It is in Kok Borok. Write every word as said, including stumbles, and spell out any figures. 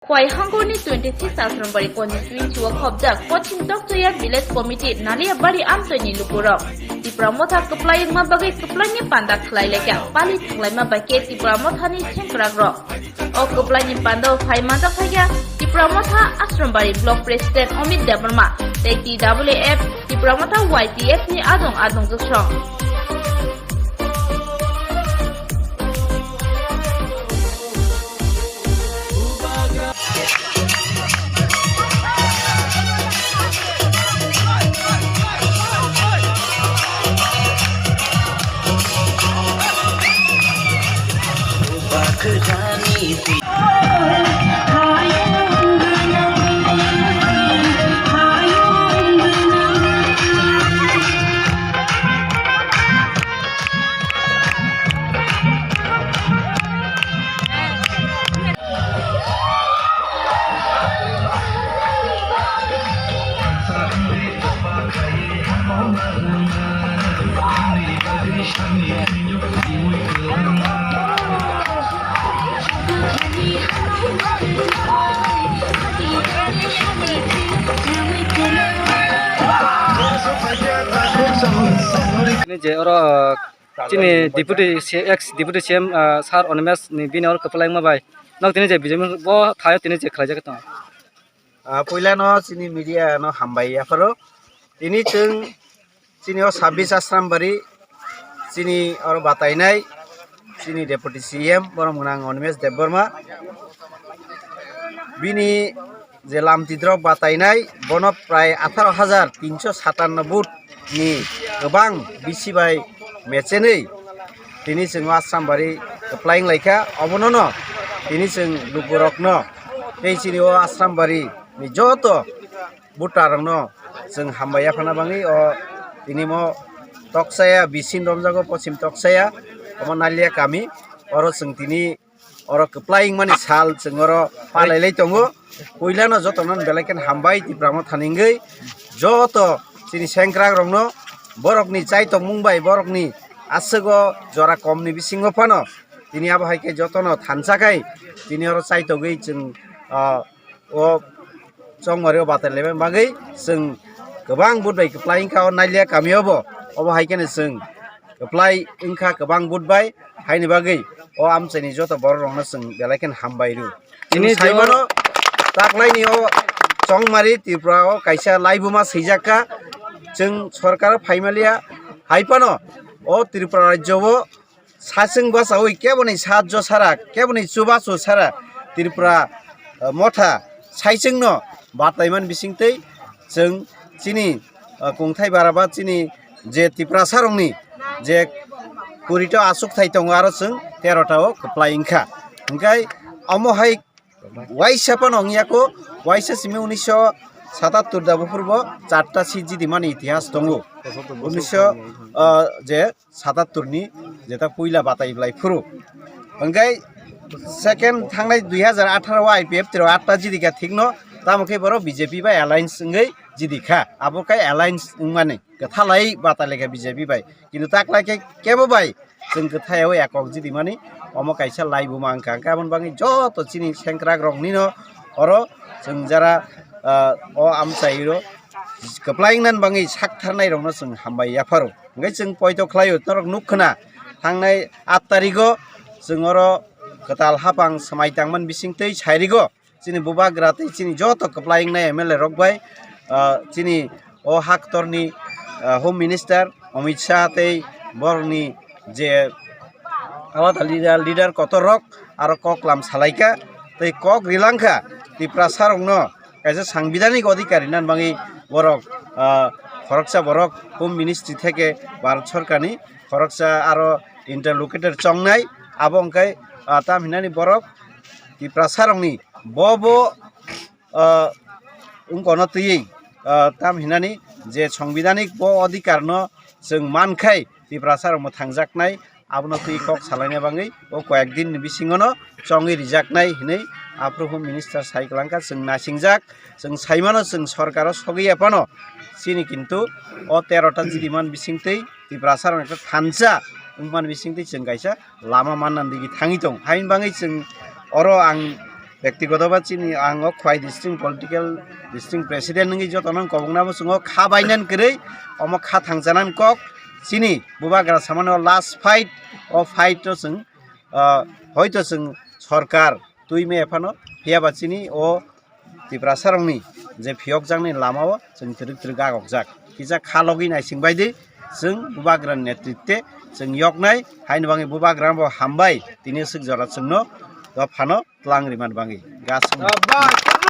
Khowai hangkor ni twenty six Asrambari constituency o khobjak Pochim Tokchaya Village Committee Naliabari amchoi ni lukurok Tipra Motha kwplai wngma bagwi kwplai ni panda khlai laikha pali thanglaima bai khe Tipra Motha ni sengkrak rok. O kwplai ni panda o phai manjak phaikha Tipra Motha Asrambari Block President Amit Debbarma tei T W F Tipra Motha Y T F ni adong adong jwksong. Ni je oro chini deputy C-, ex deputy C M, ah, sir Animesh ni bini oro kwplai wngma bai. Nok tini je B J P bo thaio tini je khlaijak tongo. Ah, puilano chini media no hambai yapharo. Tini chwng chini o sabbish Asrambari chini oro batainai chini deputy C M borok mwnang Animesh Debbarma. Bini je lamtidrok batainai bono prai atharo hajar tinso satanno vote ni kwbang bisi bai mechenwi tini chwng o Asrambari kwplai wnglaikha. Obonono tini chwng lukurokno tei chini o Asrambari ni joto voter rokno chwng hambai yaphana bagwi o tini mo Tokchaya bisin romjago, Pochim Tokchaya, omo Nalia kami, oro chwng tini oro kwplai wngmani sal chwng oro palai lai tongo. Puilano jotono belai khe hambai Tipra Motha ni wngwi joto chini sengkrak rokno borokni chai tongmung bai borokni aswk o jora komni bisingo phano tini abo hai khe jotono thansa khai tini oro chai togwi chwng, ah, o chongmari o batai laimani bagwi chwng kwbang vote bai kwplai wngkha o Nalia kami o bo. Obo hai kheno chwng kwplai wngkha kwbang vote bai, haini bagwi o amchaini joto borok rokno chwng belai kheno hambai rw. Chini Chwng je saimano taklaini o chongmari Tripura o kaisa laibuma swijak kha, chwng sorkar o phaimaliya, hai phano o Tripura rajyo o sachwng bachaui keboni sahajjo sara, keboni chubachu sara Tripura, eh, motha saichwngno bataiman bisingtwi chwng chini, eh, kungthai bara ba chini je Tiprasarokni je kurito achukthai tongo, aro chwng terota o kwplai wngkha. Hwnkhe omo hai waisa phano wngya kho, waisa simi unisho satattor da buphurbo charta seat jidimani itihas tongo. Unisho, ah, je satattor ni jeta puila batai blai phuru. Hwnkhe second thangnai dui hajar atharo o I P F T rok atta jidikha thikno, tamo khe borok B J P bai alliance wngwi jidikha. Abo khe alliance wngmani kwthalai batai laikha B J P bai. Kintu taklai khe kebo bai chwng kwthai o ekok jidimani omo kaisa laibuma wngkha. Hwnkhe aboni bagwi joto chini sengkrak roknino oro chwng jara, ah, o amchaio kwplai wngnani bagwi sak tharnai rokno chwng hambai yapharo. Hwnkhe chwng poito khlaio, norok nuk khna thangnai aat tarigo chwng oro kwtal hapang swmai tangmani bisingtwi sairigo. Chini bubagra tei chini joto kwplai wngnai M L A rok bai, ah, chini o haktorni, ah, Home Minister Amit Shah tei borokni je alada leader, leader kotor rok aro kok lam salaikha tei kok rilangkha Tiprasa rokno kaisa sangbidanik odhikar rinani bagwi borok, ah, khoroksa borok Home Ministry theke Bharat Sorkarni khoroksa aro interlocutor chongnai, abo wngkhe, ah, tam hinani borok Tiprasa rokni bo bo, ah, wngkono twiwi, ah, tam hinani je sangbidanik bo odhikar no chwng mankhai Tiprasa rok mwthangjaknai, abono twi kok salaina bagwi o koyek din ni bisingo no chongwi rijaknai hinwi aphuru Home Minister sai kwlangkha. Chwng nasingjak, chwng saimano chwng sorkar o sogwi ya phano chini kintu o terota jidiman bisingtwi Tiprasa rok thansa wngmani bisingtwi chwng kaisa lama manna digi thangwi tong. Haini bagwi chwng oro ang Bektigoto ba chini ang o Khwai district political district president wngwi jotono kobokna bo chwngo kha bainan kwrwi omo kha thangchanan kok chini bubagra samano last fight o fight o chwng ah, hoito chwng sorkar twi me phano phiya ba chini o Tiprasa rokni je phiyokjaknai lamao chwng twrwk twrwk gagokjak kisa kha logwi naising baidi chwng bubagra netritwe chwng yoknai haini bagwi bubagra bo hambai tini swk jora chwngno o phano tlang rimani bagwi gasung.